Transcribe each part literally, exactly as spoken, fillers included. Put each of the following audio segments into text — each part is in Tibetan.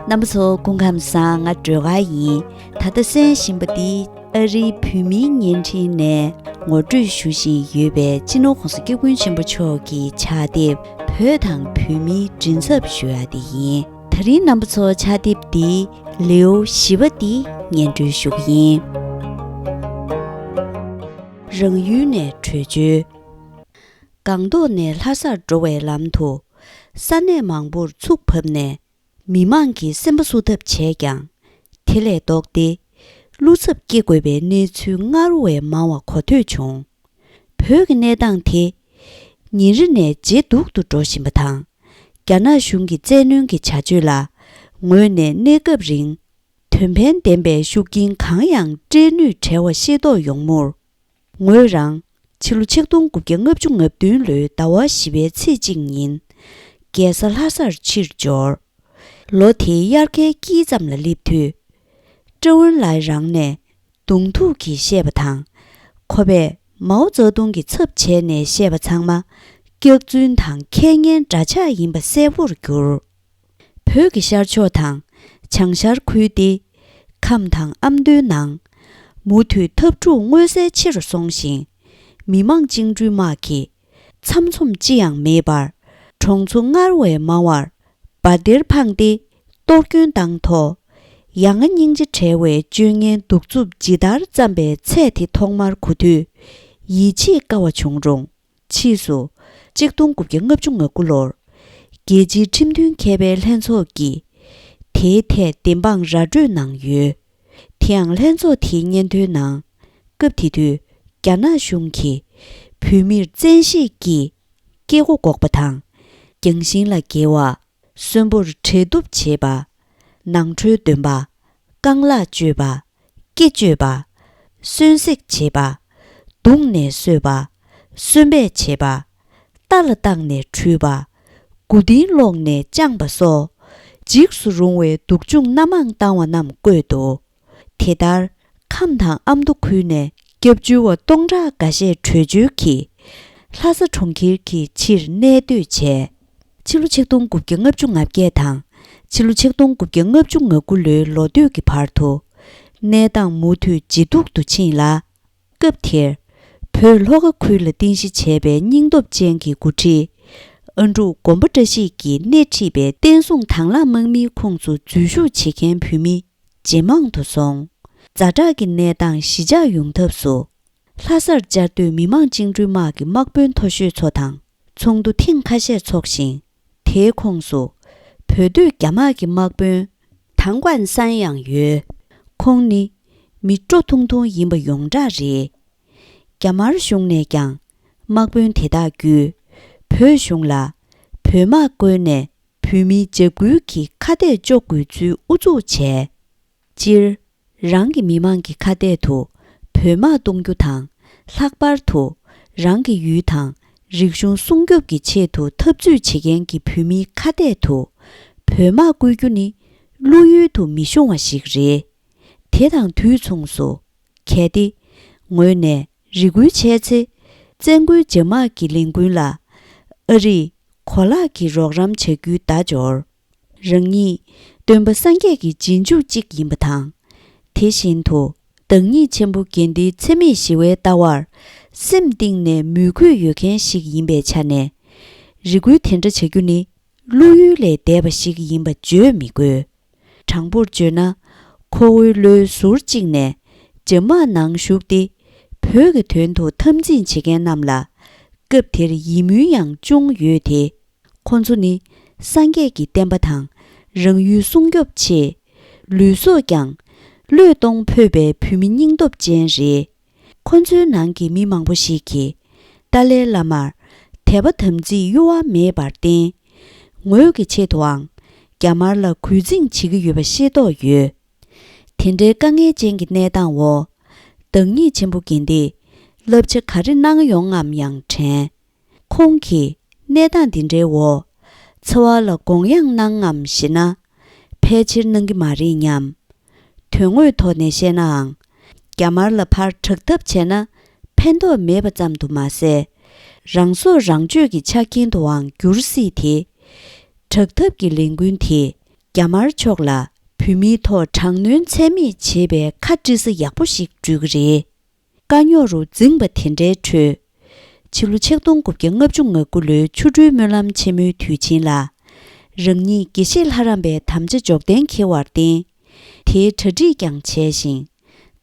རྣམ་པ་ཚོ་སྐུ་ཁམས་བཟང་། ང་སྒྲོལ་དཀར་ཡིན། ད་ལྟ་གསན་བཞིན་པ་འདི་ཨ་རིའི་བོད་མིའི་བརྙན་འཕྲིན་ནས་ངོ་སྤྲོད་ཞུ་བཞིན་ཡོད་པའི་སྤྱི་ནོར་༸གོང་ས་༸སྐྱབས་མགོན་ཆེན་པོ་མཆོག་གི་ཕྱག་དེབ་བོད་དང་བོད་མིའི་མགྲིན་ཚབ་ཞུ་ཡ་དེ་ཡིན། ད་རིང་རྣམ་པ་ཚོ་ཕྱག་དེབ་འདིའི་ལེའུ་བཞི་པ་འདི་སྙན་སྒྲོན་ཞུ་གི་ཡིན། རང་ཡུལ་ནས་བྲོས་བྱོལ། སྒང་ཏོག་ནས་ལྷ་སར་འགྲོ་བའི་ལམ་དུ། ས་གནས་མང་པོར་ཚུགས་བབས་ནས། མི་མང་གི་སེམས་པ་བསུ་ཐབས་བྱས་ཀྱང་། དེ་ལས་ལྡོག་སྟེ། བློ་འཚབ་སྐྱེ་དགོས་པའི་གནས་ཚུལ་སྔར་བས་མང་བ་གོ་ཐོས་བྱུང་། བོད་ཀྱི་གནས་སྟངས་དེ། ཉིན་རེ་ནས་ཇེ་སྡུག་ཏུ་འགྲོ་བཞིན་པ་དང་། རྒྱ་ནག་གཞུང་གི་བཙན་གནོན་གྱི་བྱ་སྤྱོད་ལ། ངོས་ནས་གནས་སྐབས་རིང་། དོན་ཕན་ལྡན་པའི་ཤུགས་རྐྱེན་གང་ཡང་སྤྲད་ནུས་བྲལ་བ་ཤེས་རྟོགས་ཡོང་མུར། ངོས་རང་ཕྱི་ལོ་ཆིག་སྟོང་དགུ་བརྒྱ་ལྔ་བཅུ་ང་བདུན་ལོའི་ཟླ་བ་བཞི་པའི་ཚེས་གཅིག་ཉིན། རྒྱལ་ས་ལྷ་སར་ཕྱིར་འབྱོར། ལོ་དེའི་དབྱར་ཁའི་དཀྱིལ་ཙམ་ལ་སླེབས་དུས། ཀྲེ་ཝུན་ལའེ་རང་ནས་གདོང་ཐུག་གིས་བཤད་པ་དང་། ཁོ་པས་མའོ་ཙེ་ཏུང་གི་ཚབ་བྱས་ནས་བཤད་པ་ཚང་མ་སྐྱག་རྫུན་དང་ཁེ་ངན་འདྲ་ཆགས་ཡིན་པ་གསལ་པོར་གྱུར། བོད་ཀྱི་ཤར་ཕྱོགས་དང་བྱང་ཤར་ཁུལ་ཏེ། ཁམས་དང་ཨ་མདོའི་ནང་། མུ་མཐུད་འཐབ་འཁྲུག་མངོན་གསལ་ཆེ་རུ་སོང་ཞིང་། མི་དམངས་བཅིངས་འགྲོལ་དམག་གིས་མཚམས་འཛོམས་ཅི་ཡང་མེད་པར། གྲོང་ཚོ་སྔར་བས་མང་བར་འབའ་སྡེར་འཕངས་ཏེ་གཏོར་སྐྱོན་བཏང་ཐོག། ཡ་ང་སྙིང་རྗེ་བྲལ་བའི་སྤྱོད་ངན་གདུག་རྩུབ་ཇི་ལྟར་བརྩམས་པའི་ཚད་དེ་ཐོག་མར་གོ་དུས། ཡིད་ཆེས་དཀའ་བ་བྱུང་རུང་། ཕྱིས་སུ་ཆིག་སྟོང་དགུ་བརྒྱ་ལྔ་བཅུ་ང་དགུ་ལོར། རྒྱལ་སྤྱིའི་ཁྲིམས་མཐུན་མཁས་པའི་ལྷན་ཚོགས་ཀྱིས་དེའི་ཐད་བདེན་དཔང་ར་སྤྲོད་གནང་ཡོད། དེ་ཡང་ལྷན་ཚོགས་དེའི་སྙན་ཐོའི་ནང་། སྐབས་དེ་དུས་རྒྱ་ནག་གཞུང་གིས་བོད་མིར་བཙན་ཤེད་ཀྱིས་སྐྱེ་སྒོ་འགོག་པ་དང་། རྒྱང་ཤིང་ལ་འགེལ་བ། གསོན་པོར་བྲེལ་གཏུབ་བྱེད་པ། ནང་ཁྲོལ་འདོན་པ། རྐང་ལག་གཅོད་པ། སྐེ་གཅོད་པ། གསོན་བསྲེགས་བྱེད་པ། བརྡུངས་ནས་གསོད་པ། གསོན་སྦས་བྱེད་པ། རྟ་ལ་བཏགས་ནས་འཁྲུད་པ། མགོ་རྟིང་སློག་ནས་བཅངས་པ་སོགས། འཇིགས་སུ་རུང་བའི་སྡུག་སྦྱོང་སྣ་མང་བཏང་བ་རྣམས་བཀོད་འདུག་དེ་ལྟར། ཁམས་དང་ཨ་མདོ་ཁུལ་ནས་སྐྱབས་བཅོལ་བ་སྟོང་ཕྲག་འགའ་ཤས་བྲོས་བྱོལ་གྱིས། ལྷ་ས་གྲོང་ཁྱེར་གྱི་ཕྱིར་གནས་སྡོད་བྱས། ཕྱི་ལོ་ཆིག་སྟོང་དགུ་བརྒྱ་ལྔ་བཅུ་ང་བརྒྱད་དང་། ཕྱི་ལོ་ཆིག་སྟོང་དགུ་བརྒྱ་ལྔ་བཅུ་ང་དགུ་ལོའི་ལོ་སྟོད་ཀྱི་བར་དུ། གནས་སྟངས་མུ་མཐུད་ཇེ་སྡུག་ཏུ་ཕྱིན་ལ། སྐབས་དེར། བོད་ལྷོ་ཁ་ཁུལ་ལ་རྟེན་གཞི་བྱས་པའི་སྙིང་སྟོབས་ཅན་གྱི་འགོ་ཁྲིད། ཨ་འབྲུག་མགོན་པོ་བཀྲ་ཤིས་ཀྱིས་སྣེ་ཁྲིད་པའི་བསྟན་སྲུང་དང་བླངས་དམག་མིའི་ཁོངས་སུ་འཛུལ་ཞུགས་བྱེད་མཁན་བོད་མི་ཇེ་མང་དུ་སོང་། ཛ་དྲག་གི་གནས་སྟངས་ཞི་འཇགས་ཡོང་ཐབས་སུ། ལྷ་སར་བཅའ་སྡོད་མི་དམངས་བཅིངས་འགྲོལ་དམག་གི་དམག་དཔོན་མཐོ་ཤོས་ཚོ་དང་ཚོགས་འདུ་ཐེངས་ཁ་ཤས་འཚོགས་ཤིང་། དེའི་ཁོངས་སུ་བོད་སྡོད་རྒྱ་དམག་གི་དམག་དཔོན་ཐང་ཀོན་སན་ཡང་ཡོད། ཁོང་ནི་མི་སྤྲོ་ཐུང་ཐུང་ཡིན་པ་ཡོངས་གྲགས་རེད། རྒྱ་དམར་གཞུང་ནས་ཀྱང་དམག་དཔོན་དེ་དག་བརྒྱུད་བོད་གཞུང་ལ་བོད་དམག་བཀོལ་ནས་བོད་མིའི་འཇབ་རྒོལ་གྱི་ཁ་གཏད་གཅོག་དགོས་ཚུལ་ཨུ་ཚུགས་བྱས། སྤྱིར། རང་གི་མི་མང་གི་ཁ་གཏད་དུ་བོད་དམག་གཏོང་རྒྱུ་དང་། ལྷག་པར་དུ་རང་གི་ཡུལ་དང་རིག་གཞུང་སྲུང་སྐྱོབ་ཀྱི་ཆེད་དུ་འཐབ་རྩོད་བྱེད་མཁན་གྱི་བོད་མིའི་ཁ་གཏད་དུ་བོད་དམག་བཀོལ་རྒྱུ་ནི་བློ་ཡུལ་དུ་མི་ཤོང་བ་ཞིག་རེད། དེ་དང་དུས་མཚུངས་སུ། གལ་ཏེ་ངོས་ནས་རེ་སྐུལ་བྱས་ཚེ། བཙན་རྒོལ་འཇབ་དམག་གི་ལས་འགུལ་ལ་ཨ་རིས་གོ་ལག་གི་རོགས་རམ་བྱ་རྒྱུའི་བརྡ་འབྱོར། རང་ཉིད་སྟོན་པ་སངས་རྒྱས་ཀྱི་རྗེས་འཇུག་ཅིག་ཡིན་པ་དང་། དེ་བཞིན་དུ་བདག་ཉིད་ཆེན་པོ་དགེ་ལྡན་འཚེ་མེད་ཞི་བའི་ལྟ་བར་སེམས་གཏིང་ནས་མོས་གུས་ཡོད་མཁན་ཞིག་ཡིན་པའི་ཆ་ནས། རེ་སྐུལ་དེ་འདྲ་བྱ་རྒྱུ་ནི་བློ་ཡུལ་ལས་འདས་པ་ཞིག་ཡིན་པ་བརྗོད་མི་དགོས། དྲང་པོར་བརྗོད་ན། ཁོ་བོའི་ལོའི་ཟུར་གཅིག་ནས་འཇབ་དམག་ནང་ཞུགས་ཏེ། བོད་ཀྱི་དོན་དུ་འཐབ་འཛིང་བྱེད་མཁན་རྣམས་ལ། སྐབས་དེར་ཡིད་སྨོན་ཡང་ཅུང་ཡོད་དེ། ཁོ་ཚོ་ནི་སངས་རྒྱས་ཀྱི་བསྟན་པ་དང་རང་ཡུལ་སྲུང་སྐྱོབ་ཆེད་ལུས་སྲོག་ཀྱང་བློས་གཏོང་ཕོད་པའི་བོད་མི་སྙིང་སྟོབས་ཅན་རེད། ཁོ་ཚོའི་ནང་གི་མི་མང་པོ་ཞིག་གིས་ཏཱ་ལའི་བླ་མར་དད་པ་དམ་ཚིག་གཡོ་བ་མེད་པར་བརྟེན། ངོས་ཀྱི་ཆེད་དུའང་རྒྱ་དམར་ལ་གུས་བརྩི་བྱེད་ཀྱི་ཡོད་པ་ཤེས་རྟོགས་ཡོད། དེ་འདྲའི་དཀའ་ངལ་ཅན་གྱི་གནས་སྟངས་འོག་བདག་ཉིད་ཆེན་པོ་དགེ་ལྡན་བསླབ་བྱ་ག་རེ་གནང་ཡོང་ངམ་ཡང་དྲན། ཁོང་གིས་གནས་སྟངས་འདི་འདྲའི་འོག་ཚེ་དབར་ལ་དགོངས་ཡངས་གནང་ངམ་ཞེ་ན། ཕལ་ཆེར་གནང་གི་མ་རེད་སྙམ། དོན་དངོས་ཐོག་ནས་བཤད་ནའང་། རྒྱ་དམར་ལ་ཕར་དྲག་འཐབ་བྱས་ན་ཕན་ཐོགས་མེད་པ་ཙམ་དུ་མ་ཟད། རང་སྲོག་རང་གཅོད་ཀྱི་ཆ་རྐྱེན་དུའང་འགྱུར་སྲིད་དེ། དྲག་འཐབ་ཀྱི་ལས་འགུལ་དེས་ རྒྱ་དམར་ཕྱོགས་ལ་བོད་མིའི་ཐོག་དྲག་གནོན་ཚད་མེད་བྱེད་པའི་ཁ་འདྲི་ས་ཡག་པོ་ཞིག་འགྲུལ་གྱི་རེད། དཀའ་རྙོག་རུ་འཛིངས་པ་དེ་འདྲའི་ཁྲོད། ཕྱི་ལོ་ཆིག་སྟོང་དགུ་བརྒྱ་ལྔ་བཅུ་ང་དགུ་ལོའི་ཆོ་འཕྲུལ་སྨོན་ལམ་ཆེན་མོའི་དུས་ཆེན་ལ། རང་ཉིད་དགེ་བཤེས་ལྷ་རམས་པའི་དམ་བཅའ་འཇོག་གཏན་འཁེལ་བར་བརྟེན། དེའི་གྲ་སྒྲིག་ཀྱང་བྱས་ཤིང་།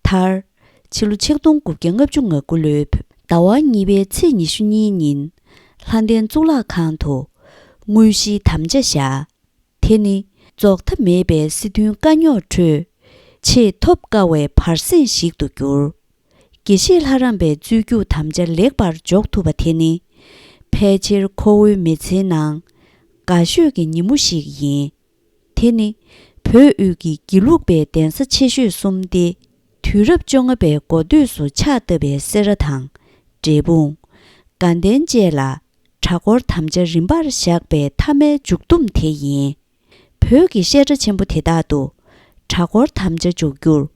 མཐར། ཕྱི་ལོ་ཆིག་སྟོང་དགུ་བརྒྱ་ལྔ་བཅུ་ང་དགུ་ལོའི་ཟླ་བ་གཉིས་པའི་ཚེས་ཉི་ཤུ་གཉིས་ཉིན། ལྷ་ལྡན་གཙུག་ལག་ཁང་དུ། དངོས་གཞིའི་དམ་བཅའ་བཞག་དེ་ནི། རྫོགས་མཐའ་མེད་པའི་སྲིད་དོན་དཀའ་རྙོག་ཁྲོད། ཆེས་ཐོབ་དཀའ་བའི་བར་གསེང་ཞིག་ཏུ་གྱུར། དགེ་བཤེས་ལྷ་རམས་པའི་རྩོད་རྒྱུགས་དམ་བཅའ་ལེགས་པར་འཇོག་ཐུབ་པ་དེ་ནི། ཕལ་ཆེར་ཁོ་བོའི་མི་ཚེའི་ནང་། དགའ་ཤོས་ཀྱི་ཉིན་མོ་ཞིག་ཡིན། དེ་ནི། བོད་དབུས་ཀྱི་དགེ་ལུགས་པའི་གདན་ས་ཆེ་ཤོས་གསུམ་སྟེ། དུས་རབས་བཅོ་ལྔ་པའི་འགོ་སྟོད་སུ་ཕྱག་བཏབ་པའི་སེ་ར་དང་། འབྲས་སྤུངས། དགའ་ལྡན་བཅས་ལ། གྲྭ་སྐོར་དམ་བཅའ་རིམ་པར་བཞག་པའི་མཐའ་མའི་མཇུག་བསྡོམས་དེ་ཡིན། བོད་ཀྱི་བཤད་གྲྭ་ཆེན་པོ་དེ་དག་ཏུ། གྲྭ་སྐོར་དམ་བཅའ་འཇོག་རྒྱུར།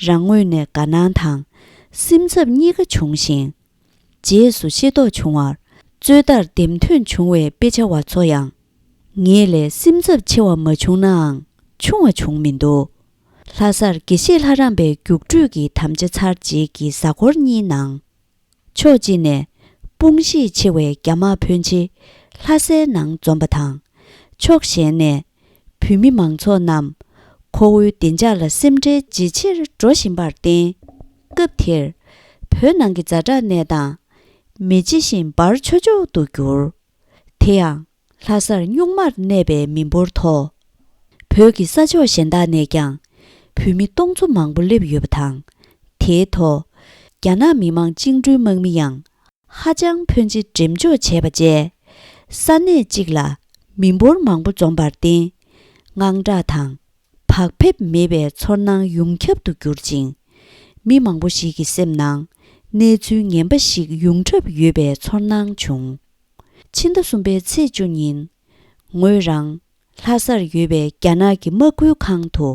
རང་ངོས་ནས་དགའ་སྣང་དང་། སེམས་འཚབ་གཉིས་ཀ་བྱུང་ཞིང་། རྗེས་སུ་ཤེས་རྟོགས་བྱུང་བར། རྩོད་ཟླར་འདེམས་ཐོན་བྱུང་བའི་དཔེ་ཆ་བ་ཚོ་ཡང་། ངེད་ལས་སེམས་འཚབ་ཆེ་བ་མ་བྱུང་ནའང་། ཆུང་བ་བྱུང་མི་འདུག་ལྷ་སར་དགེ་བཤེས་ལྷ་རམས་པའི་རྒྱུགས་སྤྲོད་ཀྱི་དམ་བཅའ་ཚར་རྗེས་ཀྱི་གཟའ་འཁོར་གཉིས་ནང་། ཕྱོགས་གཅིག་ནས། སྤུངས་ཤེད་ཆེ་བའི་རྒྱ་དམག་ཕོན་ཆེ། ལྷ་སའི་ནང་འཛོམས་པ་དང་། ཕྱོགས་གཞན་ནས། བོད་མི་མང་ཚོགས་རྣམས། ཁོ་བོའི་བདེ་འཇགས་ལ་སེམས་ཁྲལ་ཇེ་ཆེར་འགྲོ་བཞིན་པར་བརྟེན། སྐབས་དེར། བོད་ནང་གི་ཛ་དྲག་གནས་སྟངས། མེ་ལྕེ་བཞིན་འབར་ཆོག་ཆོག་ཏུ་གྱུར། དེ་ཡང་། ལྷ་སར་གཉུག་མར་གནས་པའི་མི་འབོར་མཐོ། བོད་ཀྱི་ས་ཕྱོགས་གཞན་དག་ནས་ཀྱང་། བོད་མི་སྟོང་ཚོ་མང་པོ་སླེབས་ཡོད་པ་དང་། དེའི་ཐོག་རྒྱ་ནག་མི་དམངས་བཅིངས་འགྲོལ་དམག་མི་ཡང་། ཧ་ཅང་ཕོན་ཆེ་འགྲེམས་འཇོག་བྱས་པ་བཅས། ས་གནས་གཅིག་ལ་མི་འབོར་མང་པོ་འཛོམས་པར་བརྟེན། དངངས་སྐྲག་དང་། བག་ཕེབས་མེད་པའི་ཚོར་སྣང་ཡོངས་ཁྱབ་ཏུ་གྱུར་ཅིང་། མི་མང་པོ་ཞིག་གི་སེམས་ནང་། གནས་ཚུལ་ངན་པ་ཞིག་ཡོང་གྲབས་ཡོད་པའི་ཚོར་སྣང་བྱུང་། ཕྱི་ཟླ་གསུམ་པའི་ཚེས་བཅུ་ཉིན། ངོས་རང་། ལྷ་སར་ཡོད་པའི་རྒྱ་ནག་གི་དམག་ཁུལ་ཁང་དུ།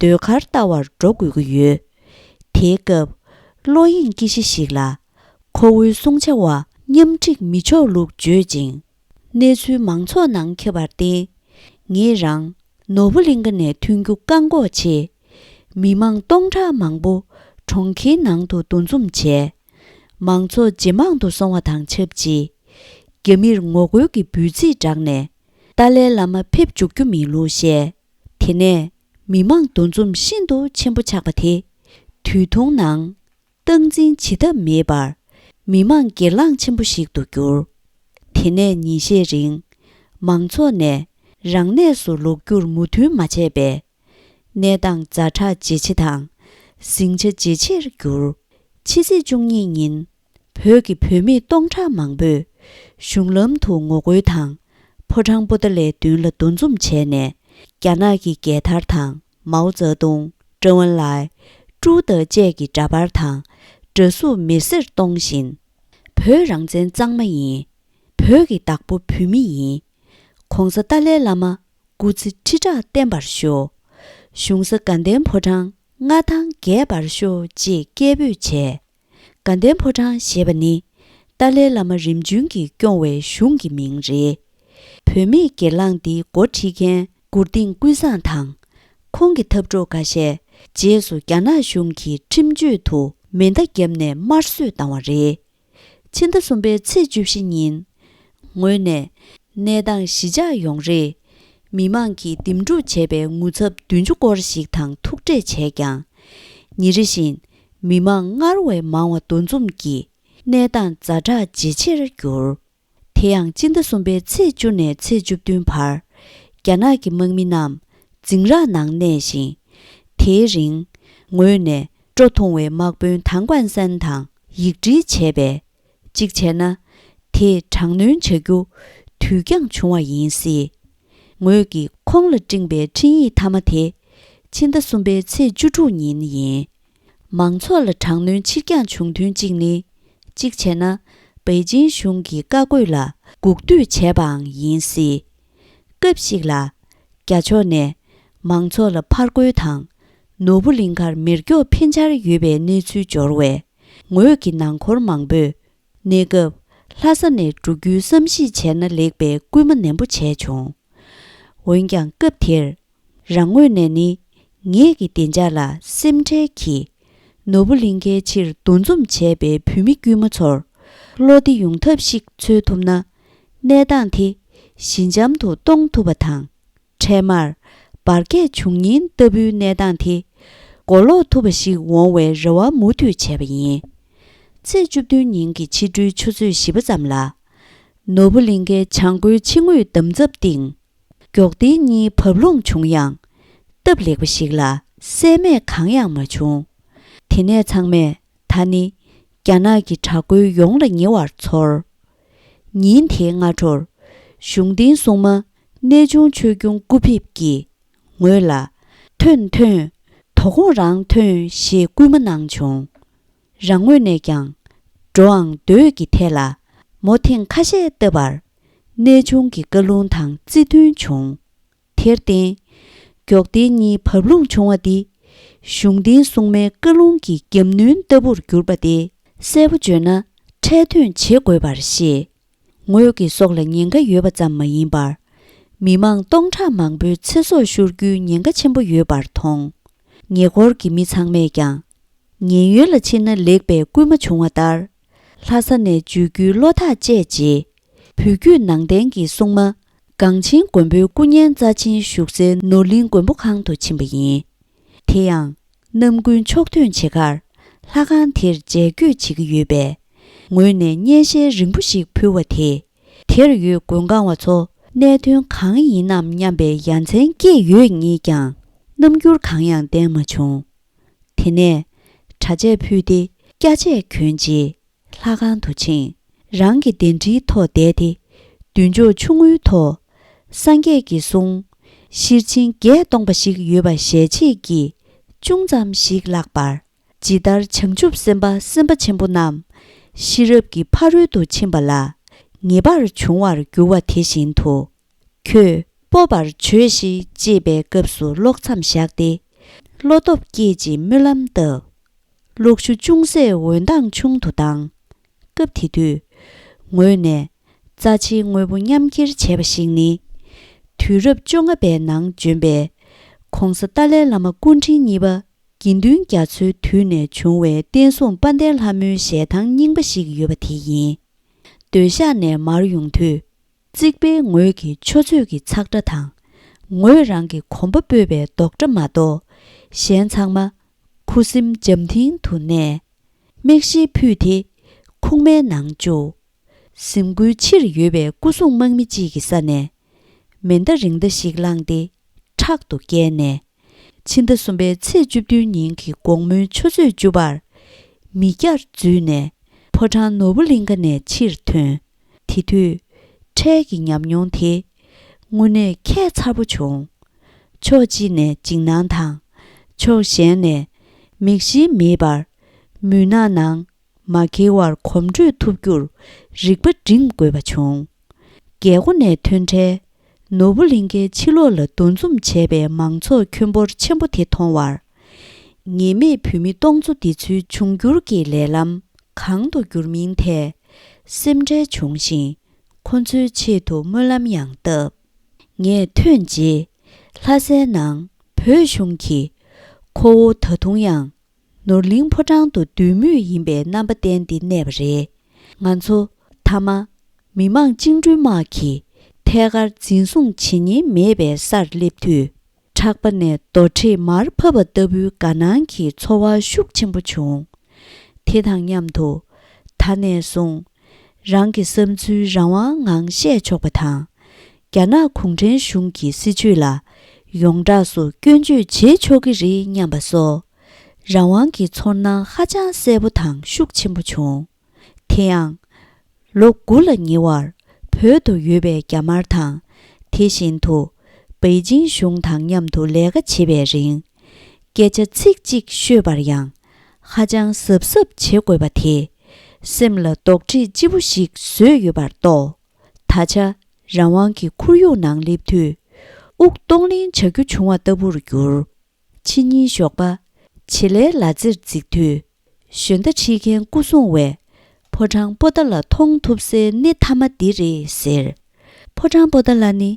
ཟློས་གར་ལྟ་བར་འགྲོ་དགོས་ཀྱི་ཡོད། དེའི་སྐབས། བློ་གཡེང་སྐྱེ་གཞི་ཞིག་ལ། ཁོ་བོའི་སྲུང་བྱ་བ་མཉམ་འགྲིག་མི་ཆོག་ལུགས་བརྗོད་ཅིང་། གནས་ཚུལ་མང་ཚོགས་ནང་ཁྱབ་པར་བརྟེན། ངེད་རང་། ནོར་བུ་གླིང་ཁ་ནས་ཐོན་རྒྱུ་བཀག་འགོག་ཆེད། མི་མང་སྟོང་ཕྲག་མང་པོ། གྲོང་ཁྱེར་ནང་དུ་འདུ་འཛོམས་བྱས། མང་ཚོགས་ཇེ་མང་དུ་སོང་བ་དང་ཆབས་ཅིག་རྒྱ་མིར་ངོ་རྒོལ་གྱི་འབོད་ཚིག་བསྒྲགས་ནས། ཏཱ་ལའི་བླ་མ་ཕེབས་འཇུག་རྒྱུ་མིན་ལུགས་བཤད། དེ་ནས་མི་མང་འདུ་འཛོམས་ཤིན་ཏུ་ཆེན་པོ་ཆགས་པ་དེ། དུས་ཐུང་ནང་སྟངས་འཛིན་བྱེད་ཐབས་མེད་པར། མི་མང་སྒེར་ལངས་ཆེན་པོ་ཞིག་ཏུ་གྱུར། དེ་ནས་ཉིན་ཤས་རིང་། མང་ཚོགས་ནས་རང་གནས་སུ་ལོག་རྒྱུར་མོས་མཐུན་མ་བྱས་པས། གནས་སྟངས་ཛ་དྲག་ཇེ་ཆེ་དང་། ཟིང་ཆ་ཇེ་ཆེར་གྱུར། ཕྱི་ཚེས་བཅུ་གཉིས་ཉིན། བོད་ཀྱི་བུད་མེད་སྟོང་ཕྲག་མང་པོས། གཞུང་ལམ་དུ་ངོ་རྒོལ་དང་། ཕོ་བྲང་པོ་ཏཱ་ལའི་མདུན་ལ་འདུ་འཛོམས་བྱས་ནས། རྒྱ་ནག་གི་རྒྱལ་དར་དང་། མའོ་ཙེ་ཏུང་། ཀྲེན་ཝུན་ལའེ། ཀྲུའུ་ཏེ་བཅས་ཀྱི་འདྲ་པར་དང་། འདྲ་གཟུགས་མེ་སེར་གཏོང་བཞིན། བོད་རང་བཙན་གཙང་མ་ཡིན། བོད་ཀྱི་བདག་པོ་བོད་མི་ཡིན། ༸གོང་ས་ཏཱ་ལའི་བླ་མ་སྐུ་ཚེ་ཁྲི་ཕྲག་བརྟན་པར་ཤོག །གཞུང་ས་དགའ་ལྡན་ཕོ་བྲང་མངའ་ཐང་རྒྱས་པར་ཤོག །ཅེས་སྐད་འབོད་བྱས། དགའ་ལྡན་ཕོ་བྲང་ཞེས་པ་ནི། ཏཱ་ལའི་བླ་མ་རིམ་བྱོན་གྱིས་སྐྱོང་བའི་གཞུང་གི་མིང་རེད། བུད་མེད་སྒེར་ལངས་འདིའི་འགོ་ཁྲིད་མཁན་མགུར་སྡིངས་ཀུན་བཟང་དང་། ཁོང་གི་འཐབ་གྲོགས་འགའ་ཤས་རྗེས་སུ་རྒྱ་ནག་གཞུང་གི་ཁྲིམས་གཅོད་དུ་མེ་མདའ་བརྒྱབ་ནས་དམར་གསོད་བཏང་བ་རེད། ཕྱི་ཟླ་གསུམ་པའི་ཚེས་བཅུ་བཞི་ཉིན། ངོས་ནས། གནས་སྟངས་ཞི་འཇགས་ཡོང་རེ། མི་མང་གིས་འདེམས་སྒྲུག་བྱས་པའི་ངོ་ཚབ་བདུན་ཅུ་སྐོར་ཞིག་དང་ཐུག་འཕྲད་བྱས་ཀྱང་། ཉིན་རེ་བཞིན། མི་མང་སྔར་བས་མང་བ་འདུ་འཛོམས་ཀྱིས། གནས་སྟངས་ཛ་དྲག་ཇེ་ཆེར་གྱུར། དེ་ཡང་སྤྱི་ཟླ་གསུམ་པའི་ཚེས་བཅུ་ནས་ཚེས་བཅུ་བདུན་བར། རྒྱ་ནག་གི་དམག་མི་རྣམས་འཛིང་རགས་ནང་གནས་ཤིང་། དེའི་རིང་། ངོས་ནས་སྤྲོ་ཐུང་བའི་དམག་དཔོན་ཐང་ཀོན་སན་དང་ཡིག་འབྲེལ་བྱས་པས། གཅིག་བྱས་ན། དེས་དྲག་གནོན་བྱ་རྒྱུ་དུས་འགྱངས་བྱུང་བ་ཡིན་སྲིད། ངོས་ཀྱིས་ཁོང་ལ་སྤྲིངས་པའི་འཕྲིན་ཡིག་མཐའ་མ་དེ། ཕྱི་ཟླ་གསུམ་པའི་ཚེས་བཅུ་དྲུག་ཉིན་ཡིན། མང་ཚོགས་ལ་དྲག་གནོན་ཕྱིར་འགྱངས་བྱུང་དོན་གཅིག་ནི། གཅིག་བྱས་ན། པེ་ཅིང་གཞུང་གི་བཀའ་བཀོད་ལ་སྒུག་སྡོད་བྱས་པའང་ཡིན་སྲིད། སྐབས་ཤིག་ལ། རྒྱ་ཕྱོགས་ནས་མང་ཚོགས་ལ་ཕར་རྒོལ་དང་། ནོར་བུ་གླིང་ཁར་མེ་སྒྱོགས་འཕེན་འཆར་ཡོད་པའི་གནས་ཚུལ་འབྱོར་བས། ངོས་ཀྱི་ནང་འཁོར་མང་པོས། གནས་སྐབས་ལྷ་ས་ནས་འགྲོ་རྒྱུའི་བསམ་གཞིག་བྱས་ན་ལེགས་པའི་སྐུལ་མ་ནན་པོ་བྱས་བྱུང་། འོན་ཀྱང་སྐབས་དེར། རང་ངོས་ནས་ནི། ངེད་ཀྱི་བདེ་འཇགས་ལ་སེམས་ཁྲལ་གྱིས། ནོར་བུ་གླིང་ཁའི་ཕྱིར་འདུ་འཛོམས་བྱས་པའི་བོད་མི་དཀྱུས་མ་ཚོར། བློ་བདེ་ཡོང་ཐབས་ཤིག་འཚོལ་ཐུབ་ན། གནས་སྟངས་དེ་ཞི་འཇམ་དུ་གཏོང་ཐུབ་པ་དང་། འཕྲལ་མར་འབར་གས་བྱུང་ཉེན་ལྟ་བུའི་གནས་སྟངས་དེ་གོ་ལོག་ཐུབ་པ་ཞིག་འོང་བའི་རེ་བ་མུ་མཐུད་བྱས་པ་ཡིན། ཚེས་བཅུ་བདུན་ཉིན་གྱི་ཕྱི་དྲོའི་ཆུ་ཚོད་བཞི་པ་ཙམ་ལ། ནོར་བུ་གླིང་ཁའི་བྱང་སྒོའི་ཕྱི་ངོས་འདམ་རྫབ་སྟེང་། སྒྱོགས་མདེལ་གཉིས་བབས་ལྷུང་བྱུང་ཡང་། སྟབས་ལེགས་པ་ཞིག་ལ་བསད་རྨས་གང་ཡང་མ་བྱུང་། དེ་ནས་ཚང་མས་ད་ནི་རྒྱ་ནག་གི་དྲག་རྒོལ་ཡོངས་ལ་ཉེ་བར་ཚོར། ཉིན་དེའི་སྔ་དྲོར། གཞུང་བསྟེན་སྲུང་མ་གནས་ཆུང་ཆོས་སྐྱོང་སྐུ་ཕེབས་ཀྱིས་ངོས་ལ། ཐོན་ཐོན། དོ་དགོང་རང་ཐོན་ཞེས་སྐུལ་མ་གནང་བྱུང་། རང་ངོས་ནས་ཀྱང་འགྲོའང་སྡོད་ཀྱི་ཐད་ལ་མོ་ཐེངས་ཁ་ཤས་བཏབ་པར། གནས་ཆུང་གི་བཀའ་ལུང་དང་རྩིས་མཐུན་བྱུང་། དེར་བརྟེན། སྒྱོགས་མདེལ་གཉིས་བབས་ལྷུང་བྱུང་བ་འདི། གཞུང་བསྟེན་སྲུང་མའི་བཀའ་ལུང་གི་རྒྱབ་གནོན་ལྟ་བུར་གྱུར་པ་སྟེ། གསལ་པོ་བརྗོད་ན་འཕྲལ་ཐོན་བྱེད་དགོས་པར་བཤད། ངོས་ཀྱི་སྲོག་ལ་ཉེན་ཁ་ཡོད་པ་ཙམ་མ་ཡིན་པར། མི་མང་སྟོང་ཕྲག་མང་པོའི་ཚེ་སྲོག་ཤོར་རྒྱུའི་ཉེན་ཁ་ཆེན་པོ་ཡོད་པར་མཐོང་། ཉེ་འཁོར་གྱི་མི་ཚང་མས་ཀྱང་། ཉེན་གཡོལ་ལ་ཕྱིན་ན་ལེགས་པའི་སྐུལ་མ་བྱུང་བ་ལྟར། ལྷ་ས་ནས་འབྱོར་རྒྱུའི་བློ་ཐག་བཅད་རྗེས། བོད་བརྒྱུད་ནང་བསྟན་གྱི་སྲུང་མ། གངས་ཆེན་མགོན་པོའི་སྐུ་བརྙན་རྩ་ཆེན་བཞུགས་སའི་ནོར་གླིང་མགོན་པོ་ཁང་དུ་ཕྱིན་པ་ཡིན། དེ་ཡང་། ནམ་རྒྱུན་ཕྱོགས་ཐོན་བྱེད་ཁར་ལྷ་ཁང་དེར་མཇལ་སྐྱོད་བྱེད་ཀྱི་ཡོད་པས། ངོས་ནས་སྙན་ཤལ་རིང་པོ་ཞིག་ཕུལ་བ་དེས། དེར་ཡོད་མགོན་ཁང་བ་ཚོ་གནད་དོན་གང་ཡིན་ནམ་སྙམ་པའི་ཡ་མཚན་སྐྱེས་ཡོད་ངེས་ཀྱང་། རྣམ་འགྱུར་གང་ཡང་བསྟན་མ་བྱུང་། དེ་ནས་གྲྭ་ཆས་ཕུད་དེ་སྐྱ་ཆས་གྱོན་རྗེས། ལྷ་ཁང་དུ་ཕྱིན། རང་གི་གདན་ཁྲིའི་ཐོག་བསྡད་དེ། མདུན་ཅོག་ཆུང་ངུའི་ཐོག་སངས་རྒྱས་ཀྱི་གསུང་། ཤེར་ཕྱིན་བརྒྱད་སྟོང་པ་ཞིག་ཡོད་པ་ཞལ་ཕྱེས་ཀྱིས་ཅུང་ཙམ་ཞིག་བཀླགས་པར། ཇི་ལྟར་བྱང་ཆུབ་སེམས་དཔའ་སེམས་དཔའ་ཆེན་པོ་རྣམས་ཤེས་རབ་ཀྱི་ཕ་རོལ་ཏུ་ཕྱིན་པ་ལ་ངེས་པར་འབྱུང་བར་འགྱུར་བ་དེ་བཞིན་དུ། ཁྱོད་སྤོབས་པར་བྱོས་ཤིག་ཅེས་པའི་སྐབས་སུ་ཀློག་མཚམས་བཞག་སྟེ། བློ་སྟོབས་བསྐྱེད་ཅིང་སྨོན་ལམ་བཏབ། གློག་ཞུ་ཅུང་ཟད་འོད་མདངས་ཆུང་དུ་བཏང་། སྐབས་དེ་དུས། ངོས་ནས་རྩ་ཆེའི་དངོས་པོ་མཉམ་འཁྱེར་བྱས་པ་ཞིག་ནི། དུས་རབས་བཅོ་ལྔ་པའི་ནང་བྱོན་པའི་༧གོང་ས་ཏཱ་ལའི་བླ་མ་སྐུ་ཕྲེང་གཉིས་པ་དགེ་འདུན་རྒྱ་མཚོའི་དུས་ནས་བྱུང་བའི་བསྟན་སྲུང་དཔལ་ལྡན་ལྷ་མོའི་ཞལ་ཐང་རྙིང་པ་ཞིག་ཡོད་པ་དེ་ཡིན། སྡོད་ཤག་ནས་མར་ཡོང་དུས། རྩིག་པའི་ངོས་ཀྱི་ཆུ་ཚོད་ཀྱི་ཚག་སྒྲ་དང་། ངོས་རང་གི་གོམ་པ་སྤོས་པའི་རྡོག་སྒྲ་མ་གཏོགས། གཞན་ཚང་མ་ཁུ་སིམ་འཇམ་ཐིང་དུ་གནས། མིག་ཤེལ་ཕུད་དེ་ཁུག་མའི་ནང་བཅུག་གཟིམ་ཁུག་ཕྱིར་ཡོད་པའི་སྐུ་སྲུང་དམག་མི་གཅིག་གི་ས་ནས། མེ་མདའ་རིང་མདའ་ཞིག་བླངས་ཏེ། ཕྲག་ཏུ་བཀལ་ནས། ཕྱི་ཟླ་གསུམ་པའི་ཚེས་བཅུ་བདུན་ཉིན་གྱི་དགོང་མོའི་ཆུ་ཚོད་བཅུ་པར། མི་བསྐྱར་འཛུལ་ནས། ཕོ་བྲང་ནོར་བུ་གླིང་ཁ་ནས་ཕྱིར་ཐོན། དེ་དུས། འཕྲལ་གྱི་ཉམས་མྱོང་དེ། དངོས་གནས་ཁྱད་མཚར་པོ་བྱུང་། ཕྱོགས་གཅིག་ནས་འཇིགས་སྣང་དང་། ཕྱོགས་གཞན་ནས། མིག་ཤེལ་མེད་པར། མུན་ནག་ནང་། མ་འཁེལ་བར་གོམ་བགྲོད་ཐུབ་རྒྱུར་རིག་པ་སྒྲིམ་དགོས་པ་བྱུང་། རྒྱལ་སྒོ་ནས་ཐོན་འཕྲལ། ནོར་བུ་གླིང་ཁའི་ཕྱི་ལོགས་ལ་འདུ་འཛོམས་བྱས་པའི་མང་ཚོགས་ཁྱོན་འབོར་ཆེན་པོ་དེ་མཐོང་བར། ཉེས་མེད་བོད་མི་སྟོང་ཚོ་འདི་ཚོའི་འབྱུང་འགྱུར་གྱི་ལས་ལམ་གང་དུ་བསྒྱུར་མིན་ཐད་སེམས་ཁྲལ་བྱུང་ཞིང་། ཁོ་ཚོའི་ཆེད་དུ་སྨོན་ལམ་ཡང་བཏབ། ངས་ཐོན་རྗེས། ལྷ་སའི་ནང་བོད་གཞུང་གིས་ཁོ་བོ་ད་དུང་ཡང་། ནོར་གླིང་ཕོ་བྲང་དུ་སྡོད་མུས་ཡིན་པའི་རྣམ་པ་བསྟན་ཏེ་གནས་པ་རེད། ང་ཚོ་མཐའ་མ་མི་དམངས་བཅིངས་འགྲོལ་དམག་གིས་ཐད་ཀར་འཛིན་བཟུང་བྱེད་ཉེན་མེད་པའི་སར་སླེབས་དུས། ཕྲག་པ་ནས་རྡོ་ཁྲེས་མར་ཕབ་པ་ལྟ་བུའི་དགའ་སྣང་གི་ཚོར་བ་ཤུགས་ཆེན་པོ་བྱུང་། དེ་དང་མཉམ་དུ། ད་ནས་བཟུང་། རང་གི་བསམ་ཚུལ་རང་དབང་ངང་བཤད་ཆོག་པ་དང་། རྒྱ་ནག་གུང་ཁྲན་གཞུང་གི་སྲིད་བྱུས་ལ་ཡོངས་གྲགས་སུ་སྐྱོན་བརྗོད་བྱེད་ཆོག་གི་རེད་སྙམ་པ་སོགས། རང་དབང་གི་ཚོར་སྣང་ཧ་ཅང་གསལ་པོ་དང་ཤུགས་ཆེན་པོ་བྱུང་། དེ་ཡང་། ལོ་དགུ་ལ་ཉེ་བར་བོད་དུ་ཡོད་པའི་རྒྱ་དམར་དང་། དེ་བཞིན་དུ། པེ་ཅིང་གཞུང་དང་མཉམ་དུ་ལས་ཀ་བྱེད་པའི་རིང་། སྐད་ཆ་ཚིག་གཅིག་ཤོད་པར་ཡང་། ཧ་ཅང་གཟབ་གཟབ་བྱེད་དགོས་པ་དེས། སེམས་ལ་རྡོག་ཁྲེས་ལྕི་པོ་ཞིག་བཟོས་ཡོད་པར་རྟོགས། ད་ཆ། རང་དབང་གི་ཁོར་ཡུག་ནང་སླེབས་དུས། དབུགས་གཏོང་ལེན་བྱ་རྒྱུ་བྱུང་བ་ལྟ་བུར་གྱུར། ཕྱི་ཉིན་ཞོགས་པ། བྱེད་ལས་ལ་རྩེར་འཛེགས་དུས། ཞོན་རྟ་ཁྲིད་མཁན་སྐུ་སྲུང་བས། ཕོ་བྲང་པོ་ཏཱ་ལ་མཐོང་ཐུབ་སའི་གནས་མཐའ་མ་འདི་རེད་ཟེར། ཕོ་བྲང་པོ་ཏཱ་ལ་ནི།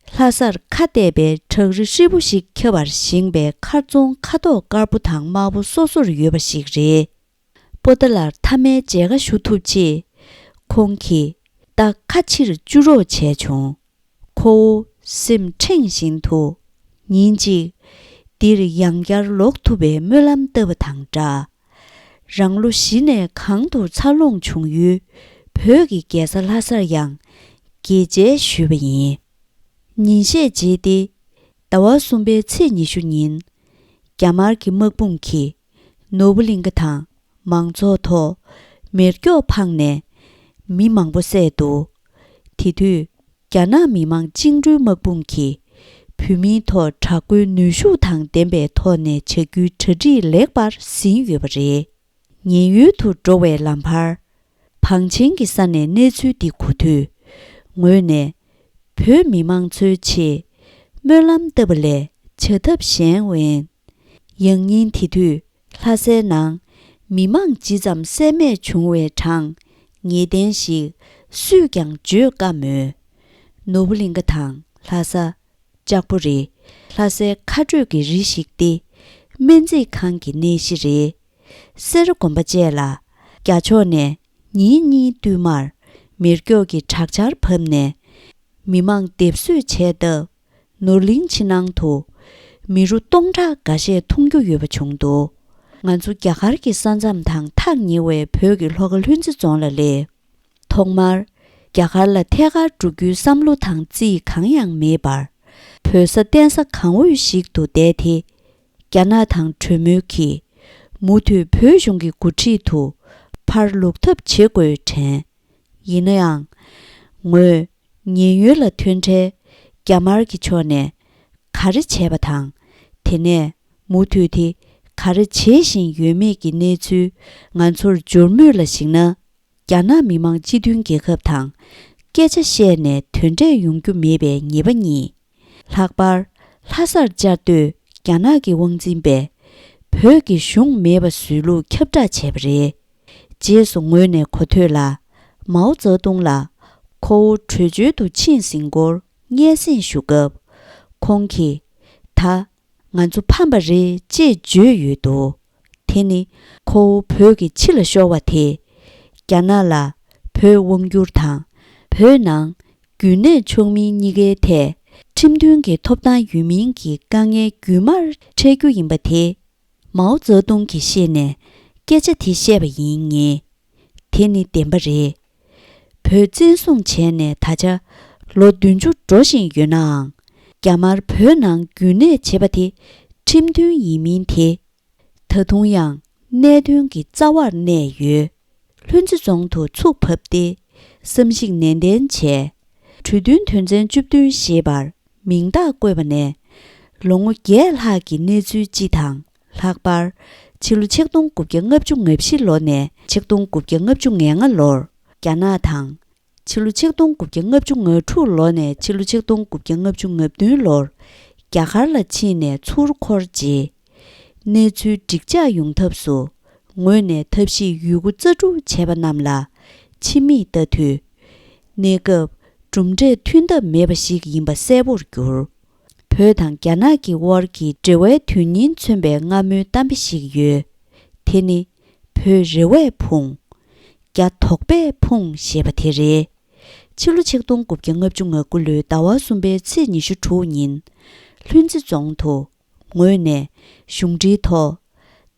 ལྷ་སར་ཁ་གཏད་པའི་བྲག་རི་ཧྲིལ་པོ་ཞིག་ཁྱབ་པར་བཞེངས་པའི་མཁར་རྫོང་ཁ་དོག་དཀར་པོ་དང་དམར་པོ་སོ་སོར་ཡོད་པ་ཞིག་རེད། པོ་ཏཱ་ལར་མཐའ་མའི་མཇལ་ཁ་ཞུ་ཐུབ་ཆེད། ཁོང་གིས་ད་ཁ་ཕྱིར་བཅུག་རོགས་བྱས་བྱུང་། ཁོ་བོ་སེམས་ཁྲེང་བཞིན་དུ། ཉིན་གཅིག་འདིར་ཡང་བསྐྱར་ལོག་ཐུབ་པའི་སྨོན་ལམ་བཏབ་པ་དང་སྦྲགས། རང་ལོ་བཞི་ནས་གང་དུ་འཚར་ལོངས་བྱུང་ཡུལ་བོད་ཀྱི་རྒྱལ་ས་ལྷ་སར་ཡང་གྱེས་མཇལ་ཞུས་པ་ཡིན། ཉིན་ཤས་རྗེས་ཏེ། ཟླ་བ་གསུམ་པའི་ཚེས་ཉི་ཤུ་ཉིན། རྒྱ་དམར་གྱི་དམག་དཔུང་གིས་ནོར་བུ་གླིང་ག་དང་མང་ཚོགས་ཐོག་མེ་སྒྱོགས་འཕངས་ནས་མི་མང་པོ་བསད་འདུག་དེ་དུས་རྒྱ་ནག་མི་དམངས་བཅིངས་འགྲོལ་དམག་དཔུང་གིས་བོད་མིའི་ཐོག་དྲག་པོའི་ནུས་ཤུགས་དང་ལྡན་པའི་ཐོག་ནས་བྱ་རྒྱུའི་གྲ་སྒྲིག་ལེགས་པར་ཟིན་ཡོད་པ་རེད། ཉེན་གཡུལ་དུ་འགྲོ་བའི་ལམ་བར། བང་ཆེན་གྱི་ས་ནས་གནས་ཚུལ་འདི་གོ་དུས། ངོས་ནས་བོད་མི་མང་ཚོའི་ཆེད་སྨོན་ལམ་བཏབ་པ་ལས་བྱ་ཐབས་གཞན་དབེན། ཡང་སྙིང་དེ་དུས་ལྷ་སའི་ནང་མི་མང་ཇི་ཙམ་བསད་རྨས་བྱུང་བའི་གྲངས་ངེས་གཏན་ཞིག་སུས་ཀྱང་བརྗོད་དཀའ་མོད། ནོར་བུ་གླིང་ག་དང་ལྷ་ས། ལྕགས་པོ་རི། ལྷ་སའི་ཁ་སྤྲོད་ཀྱི་རི་ཞིག་སྟེ། སྨན་རྩིས་ཁང་གི་གནས་གཞི་རེད། སེ་ར་དགོན་པ་བཅས་ལ་རྒྱ་ཕྱོགས་ནས་ཉིན་གཉིས་བསྟུད་མར་མེ་སྒྱོགས་ཀྱི་དྲག་ཆར་བབས་ནས། མི་མང་སྡེབ་གསོད་བྱས་སྟབས། ནོར་གླིང་ཕྱི་ནང་དུ་མི་རུ་སྟོང་ཕྲག་འགའ་ཤས་མཐོང་རྒྱུ་ཡོད་པ་བྱུང་འདུག་ང་ཚོ་རྒྱ་གར་གྱི་ས་མཚམས་དང་ཐག་ཉེ་བའི་བོད་ཀྱི་ལྷོ་ཁ་ལྷུན་རྩེ་རྫོང་ལ་སླེབས། ཐོག་མར་རྒྱ་གར་ལ་ཐད་ཀར་འགྲོ་རྒྱུའི་བསམ་བློ་དང་རྩིས་གང་ཡང་མེད་པར། བོད་ས་བརྟེན་ས་གང་འོས་ཤིག་ཏུ་བསྡད་དེ། རྒྱ་ནག་དང་གྲོས་མོལ་གྱིས་མུ་མཐུད་བོད་གཞུང་གི་འགོ་ཁྲིད་དུ་ཕར་ལོག་ཐབས་བྱེད་དགོས་དྲན། ཡིན་ན་ཡང་། ངོས་ཉེན་གཡོལ་ལ་ཐོན་འཕྲལ་རྒྱ་དམར་གྱི་ཕྱོགས་ནས་ག་རེ་བྱས་པ་དང་། དེ་ནས་མུ་མཐུད་དེ་ག་རེ་བྱེད་བཞིན་ཡོད་མེད་ཀྱི་གནས་ཚུལ་ང་ཚོར་འབྱོར་མུས་ལ་གཞིགས་ན། རྒྱ་ནག་མི་དམངས་སྤྱི་མཐུན་རྒྱལ་ཁབ་དང་སྐད་ཆ་བཤད་ནས་དོན་འབྲས་ཡོང་རྒྱུ་མེད་པའི་ངེས་པ་རྙེད། ལྷག་པར་ལྷ་སར་བཅའ་སྡོད་རྒྱ་ནག་གི་དབང་འཛིན་པས་བོད་ཀྱི་གཞུང་མེད་པ་བཟོས་ལུགས་ཁྱབ་བསྒྲགས་བྱས་པ་རེད། རྗེས་སུ་ངོས་ནས་གོ་ཐོས་ལ། མའོ་ཙེ་ཏུང་ལ་ཁོ་བོ་བྲོས་བྱོལ་དུ་ཕྱིན་ཟིན་སྐོར་སྙན་སེང་ཞུ་སྐབས། ཁོང་གིས་ད། ང་ཚོ་ཕམ་པ་རེད་ཅེས་བརྗོད་ཡོད་འདུག་དེ་ནི་ཁོ་བོ་བོད་ཀྱི་ཕྱི་ལ་ཤོར་བ་དེས། རྒྱ་ནག་ལ་བོད་དབང་བསྒྱུར་དང་བོད་ནང་རྒྱུན་གནས་ཆོག་མིན་གཉིས་ཀའི་ཐད་ཁྲིམས་མཐུན་གྱི་ཐོབ་ཐང་ཡོད་མིན་གྱི་དཀའ་ངལ་རྒྱུན་མར་འཕྲད་རྒྱུ་ཡིན་པ་དེ། མའོ་ཙེ་ཏུང་གིས་ཤེས་ནས་སྐད་ཆ་དེ་བཤད་པ་ཡིན་ངེས། དེ་ནི་བདེན་པ་རེད། བོད་བཙན་བཟུང་བྱས་ནས་ད་ཆ་ལོ་བདུན་ཅུ་འགྲོ་བཞིན་ཡོད་ནའང་། རྒྱ་དམར་བོད་ནང་རྒྱུན་གནས་བྱེད་པ་དེ་ཁྲིམས་མཐུན་ཡིན་མིན་དེ། ད་དུང་ཡང་གནད་དོན་གྱི་རྩ་བར་གནས་ཡོད། ལྷུན་རྩེ་རྫོང་དུ་ཚུགས་བབས་ཏེ་བསམ་གཞིག་ནན་ཏན་བྱས། གྲོས་མཐུན་དོན་ཚན་བཅུ་བདུན་ཞེས་པར་མིང་རྟགས་བཀོད་པ་ནས་ལོ་ངོ་བརྒྱད་ལྷག་གི་གནས་ཚུལ་སྤྱི་དང་། ལྷག་པར་ཕྱི་ལོ་ཆིག་སྟོང་དགུ་བརྒྱ་ལྔ་བཅུ་ང་བཞི་ལོ་ནས་ཆིག་སྟོང་དགུ་བརྒྱ་ལྔ་བཅུ་ང་ལྔ་ལོར་རྒྱ་ནག་དང་། ཕྱི་ལོ་ཆིག་སྟོང་དགུ་བརྒྱ་ལྔ་བཅུ་ང་དྲུག་ལོ་ནས་ཕྱི་ལོ་ཆིག་སྟོང་དགུ་བརྒྱ་ལྔ་བཅུ་ང་བདུན་ལོར་རྒྱ་གར་ལ་ཕྱིན་ནས་ཚུར་འཁོར་རྗེས། གནས་ཚུལ་འགྲིག་འཇགས་ཡོང་ཐབས་སུ་ངོས་ནས་ཐབས་ཤེས་ཡོད་རྒུ་རྩལ་སྤྲུགས་བྱས་པ་རྣམས་ལ་ཕྱི་མིག་ལྟ་དུས། གནས་སྐབས་གྲུབ་འབྲས་ཐོན་ཐབས་མེད་པ་ཞིག་ཡིན་པ་གསལ་པོར་གྱུར། བོད་དང་རྒྱ་ནག་གི་དབར་གྱི་འབྲེལ་བའི་དོན་སྙིང་མཚོན་པའི་སྔ་མོའི་གཏམ་དཔེ་ཞིག་ཡོད། དེ་ནི། བོད་རེ་བས་ཕུང་། རྒྱ་དོགས་པས་ཕུང་ཞེས་པ་དེ་རེད། ཕྱི་ལོ་ཆིག་སྟོང་དགུ་བརྒྱ་ལྔ་བཅུ་ང་དགུ་ལོའི་ཟླ་བ་གསུམ་པའི་ཚེས་ཉི་ཤུ་དྲུག་ཉིན། ལྷུན་རྩེ་རྫོང་དུ་ངོས་ནས་གཞུང་འབྲེལ་ཐོག་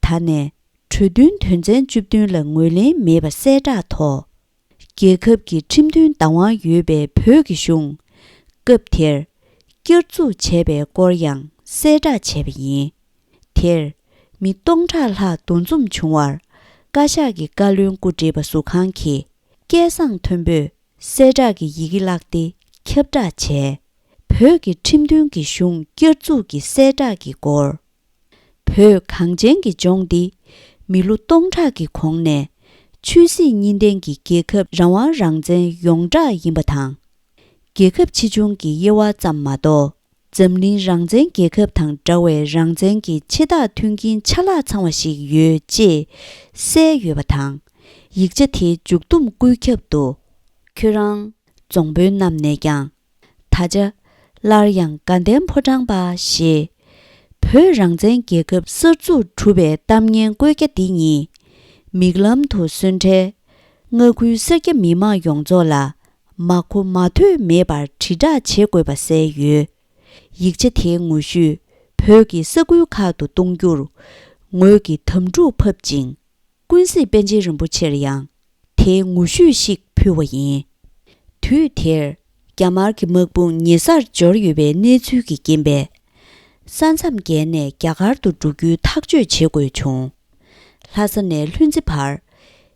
ད་ནས་གྲོས་མཐུན་དོན་ཚན་བཅུ་བདུན་ལ་ངོས་ལེན་མེད་པ་གསལ་བསྒྲགས་ཐོག་རྒྱལ་ཁབ་ཀྱི་ཁྲིམས་མཐུན་བདག་དབང་ཡོད་པའི་བོད་ཀྱི་གཞུང་སྐབས་དེར་བསྐྱར་འཛུགས་བྱས་པའི་སྐོར་ཡང་གསལ་བསྒྲགས་བྱས་པ་ཡིན། དེར་མི་སྟོང་ཕྲག་ལྷག་འདུ་འཛོམས་བྱུང་བར། བཀའ་ཤག་གི་བཀའ་བློན་སྐུ་བགྲེས་པ་ཟུར་ཁང་གིས་སྐད་གསང་མཐོན་པོས་གསལ་བསྒྲགས་ཀྱི་ཡི་གེ་བཀླགས་ཏེ་ཁྱབ་བསྒྲགས་བྱས། བོད་ཀྱི་ཁྲིམས་མཐུན་གྱི་གཞུང་བསྐྱར་འཛུགས་ཀྱི་གསལ་བསྒྲགས་ཀྱི་སྐོར། བོད་གངས་ཅན་གྱི་ལྗོངས་འདི་མི་ལོ་སྟོང་ཕྲག་གི་གོང་ནས་ཆོས་སྲིད་གཉིས་ལྡན་གྱི་རྒྱལ་ཁབ་རང་དབང་རང་བཙན་ཡོངས་གྲགས་ཡིན་པ་དང་། རྒྱལ་ཁབ་ཆེ་ཆུང་གི་དབྱེ་བ་ཙམ་མ་གཏོགས། འཛམ་གླིང་རང་བཙན་རྒྱལ་ཁབ་དང་འདྲ་བའི་རང་བཙན་གྱི་ཆེ་ཐག་མཐུན་རྐྱེན་ཆ་ལག་ཚང་བ་ཞིག་ཡོད་ཅེས་གསལ་ཡོད་པ་དང་། ཡིག་ཆ་དེའི་མཇུག་བསྡོམས་བཀོད་ཁྱབ་ཏུ། ཁྱོད་རང་རྫོང་དཔོན་རྣམས་ནས་ཀྱང་། ད་ཆ་ སླར་ཡང་དགའ་ལྡན་ཕོ་བྲང་པ་ཞེས་བོད་རང་བཙན་རྒྱལ་ཁབ་གསར་འཛུགས་གྲུབ་པའི་གཏམ་སྙན་བཀོད་རྒྱ་འདི་ཉིད་མིག་ལམ་དུ་སོན་འཕྲལ། མངའ་ཁུལ་སེར་སྐྱ་མི་མང་ཡོངས་རྫོགས་ལ་མ་གོ་མ་ཐོས་མེད་པར་དྲིལ་བསྒྲགས་བྱེད་དགོས་པ་གསལ་ཡོད། ཡིག་ཆ་དེའི་ངོ་བཤུས་བོད་ཀྱི་ས་ཁུལ་ཁག་ཏུ་གཏོང་རྒྱུར་ངོས་ཀྱིས་དམ་ཕྲུག་ཕབ་ཅིང་། ཀུན་གཟིགས་པཎ་ཆེན་རིན་པོ་ཆེར་ཡང་དེའི་ངོ་བཤུས་ཤིག་ཕུལ་བ་ཡིན། དུས་དེར་རྒྱ་དམར་གྱི་དམག་དཔུང་ཉེ་སར་འབྱོར་ཡོད་པའི་གནས་ཚུལ་གྱི་རྐྱེན་པས། ས་མཚམས་བརྒལ་ནས་རྒྱ་གར་དུ་འགྲོ་རྒྱུའི་ཐག་གཅོད་བྱེད་དགོས་བྱུང་། ལྷ་ས་ནས་ལྷུན་རྩེ་བར་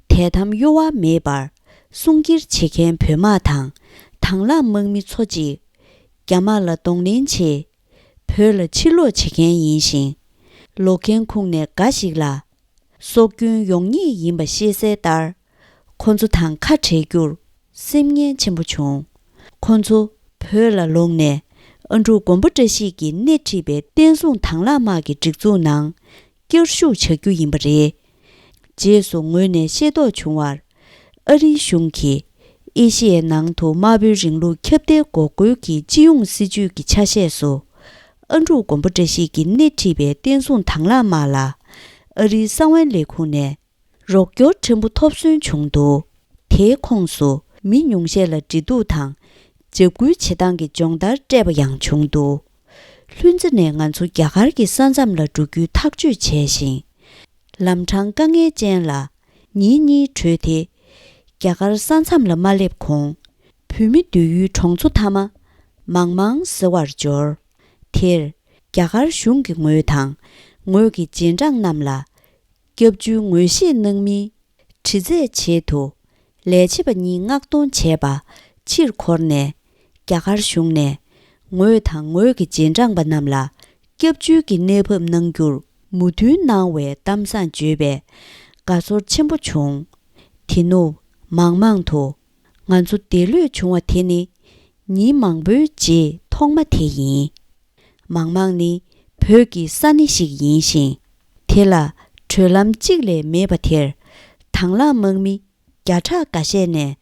དད་དམ་གཡོ་བ་མེད་པར་སྲུང་སྒེར་བྱེད་མཁན་བོད་དམག་དང་དང་བླངས་དམག་མི་ཚོ་གཅིག་རྒྱ་དམག་ལ་གདོང་ལེན་ཆེད་བོད་ལ་ཕྱིར་ལོག་བྱེད་མཁན་ཡིན་ཞིང་། ལོག་མཁན་ཁོངས་ནས་འགའ་ཞིག་ལ་སྲོག་སྐྱོན་ཡོང་ངེས་ཡིན་པ་ཤེས་གསལ་ལྟར། ཁོ་ཚོ་དང་ཁ་བྲལ་རྒྱུར་སེམས་ངལ་ཆེན་པོ་བྱུང་། ཁོ་ཚོ་བོད་ལ་ལོག་ནས་ཨ་འབྲུག་མགོན་པོ་བཀྲ་ཤིས་ཀྱིས་སྣེ་ཁྲིད་པའི་བསྟན་སྲུང་དང་བླངས་དམག་གི་སྒྲིག་འཛུགས་ནང་བསྐྱར་ཞུགས་བྱ་རྒྱུ་ཡིན་པ་རེད། རྗེས་སུ་ངོས་ནས་ཤེས་རྟོགས་བྱུང་བར། ཨ་རིའི་གཞུང་གིས་ཨེ་ཤི་ཡའི་ནང་དུ་དམར་པོའི་རིང་ལུགས་ཁྱབ་གདལ་འགོག་རྒོལ་གྱི་སྤྱི་ཡོངས་སྲིད་ཇུས་ཀྱི་ཆ་ཤས་སུ། ཨ་འབྲུག་མགོན་པོ་བཀྲ་ཤིས་ཀྱིས་སྣེ་ཁྲིད་པའི་བསྟན་སྲུང་དང་བླངས་དམག་ལ་ཨ་རིའི་གསང་བའི་ལས་ཁུངས་ནས་རོགས་སྐྱོར་ཕྲན་བུ་ཐོབ་སོན་བྱུང་འདུག་དེའི་ཁོངས་སུ་མི་ཉུང་ཤས་ལ་འབྲེལ་གཏུག་དང་འཇབ་རྒོལ་བྱེད་སྟངས་ཀྱི་སྦྱོང་བརྡར་སྤྲད་པ་ཡང་བྱུང་འདུག་ལྷུན་རྩེ་ནས་ང་ཚོ་རྒྱ་གར་གྱི་ས་མཚམས་ལ་འགྲོ་རྒྱུའི་ཐག་གཅོད་བྱས་ཤིང་། ལམ་འཕྲང་དཀའ་ངལ་ཅན་ལ་ཉིན་གཉིས་བགྲོད་དེ། རྒྱ་གར་ས་མཚམས་ལ་མ་སླེབས་གོང་། བོད་མི་སྡོད་ཡུལ་གྲོང་ཚོ་མཐའ་མ་མང་མང་ཟེར་བར་འབྱོར། དེར་རྒྱ་གར་གཞུང་གི་ངོས་དང་ངོས་ཀྱི་རྗེས་འབྲང་རྣམས་ལ་སྐྱབས་བཅོལ་ངོས་བཞེས་གནང་མིན་དྲི་རྩད་ཆེད་དུ་ལས་བྱེད་པ་གཉིས་མངགས་གཏོང་བྱས་པ་ཕྱིར་འཁོར་ནས། རྒྱ་གར་གཞུང་ནས་ངོས་དང་ངོས་ཀྱི་རྗེས་འབྲང་པ་རྣམས་ལ་སྐྱབས་བཅོལ་གྱི་གནས་བབ་གནང་རྒྱུར་མོས་མཐུན་གནང་བའི་གཏམ་བཟང་བརྗོད་པས་དགའ་ཚོར་ཆེན་པོ་བྱུང་། དེ་ནུབ་མང་མང་དུ་ང་ཚོ་འདིར་ལོག་བྱུང་བ་དེ་ནི་ཉིན་མང་པོའི་རྗེས་ཐོག་མ་དེ་ཡིན། མང་མང་ནི་བོད་ཀྱི་ས་གནས་ཤིག་ཡིན་ཞིང་། དེ་ལ་བགྲོད་ལམ་གཅིག་ལས་མེད་པ་དེར་དང་བླངས་དམག་མི་བརྒྱ་ཕྲག་འགའ་ཤས་ནས་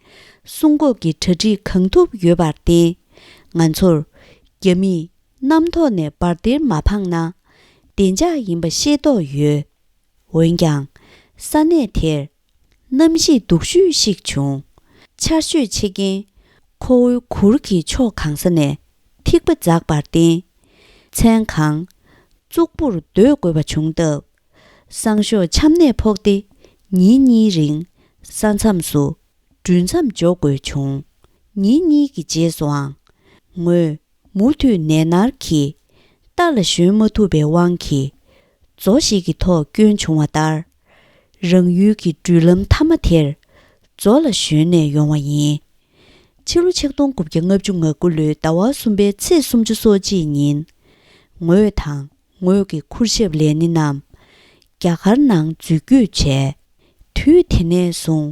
སྲུང་སྐྱོབ་ཀྱི་གྲ་སྒྲིག་གང་ཐུབ་ཡོད་པར་བརྟེན། ང་ཚོར་རྒྱ་མིས་གནམ་ཐོག་ནས་འབར་མདེལ་མ་འཕངས་ན་བདེ་འཇགས་ཡིན་པ་ཤེས་རྟོགས་ཡོད། འོན་ཀྱང་། ས་གནས་དེར་གནམ་གཤིས་སྡུག་ཤོས་ཤིག་བྱུང་། ཆར་ཞོད་ཆེ་རྐྱེན་ཁོ་བོའི་གུར་གྱི་ཕྱོགས་གང་ས་ནས་ཐིགས་པ་འཛགས་པར་བརྟེན། མཚན་གང་གཙུག་པུར་སྡོད་དགོས་པ་བྱུང་སྟབས། སང་ཞོགས་ཆམ་ནད་ཕོག་སྟེ་ཉིན་གཉིས་རིང་ས་མཚམས་སུ་འགྲུལ་མཚམས་འཇོག་དགོས་བྱུང་། ཉིན་གཉིས་ཀྱི་རྗེས་སུའང་ངོས་མུ་མཐུད་ནད་མནར་གྱིས་རྟ་ལ་ཞོན་མ་ཐུབ་པའི་དབང་གིས་མཛོ་ཞིག་གི་ཐོག་བསྐྱོན་བྱུང་བ་ལྟར། རང་ཡུལ་གྱི་འགྲུལ་ལམ་མཐའ་མ་དེར་མཛོ་ལ་ཞོན་ནས་ཡོང་བ་ཡིན། ཕྱི་ལོ་ཆིག་སྟོང་དགུ་བརྒྱ་ལྔ་བཅུ་ང་དགུ་ལོའི་ཟླ་བ་གསུམ་པའི་ཚེས་སུམ་ཅུ་སོ་གཅིག་ཉིན། ངོས་དང་ངོས་ཀྱི་ཁུར་ཞབས་ལེ་ནི་རྣམས་རྒྱ་གར་ནང་འཛུལ་སྐྱོད་བྱས། དུས་དེ་ནས་བཟུང་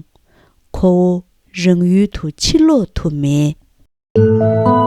ཁོ་བོ་རང་ཡུལ་དུ་ཕྱིར་ལོག་ཐུབ་མེད།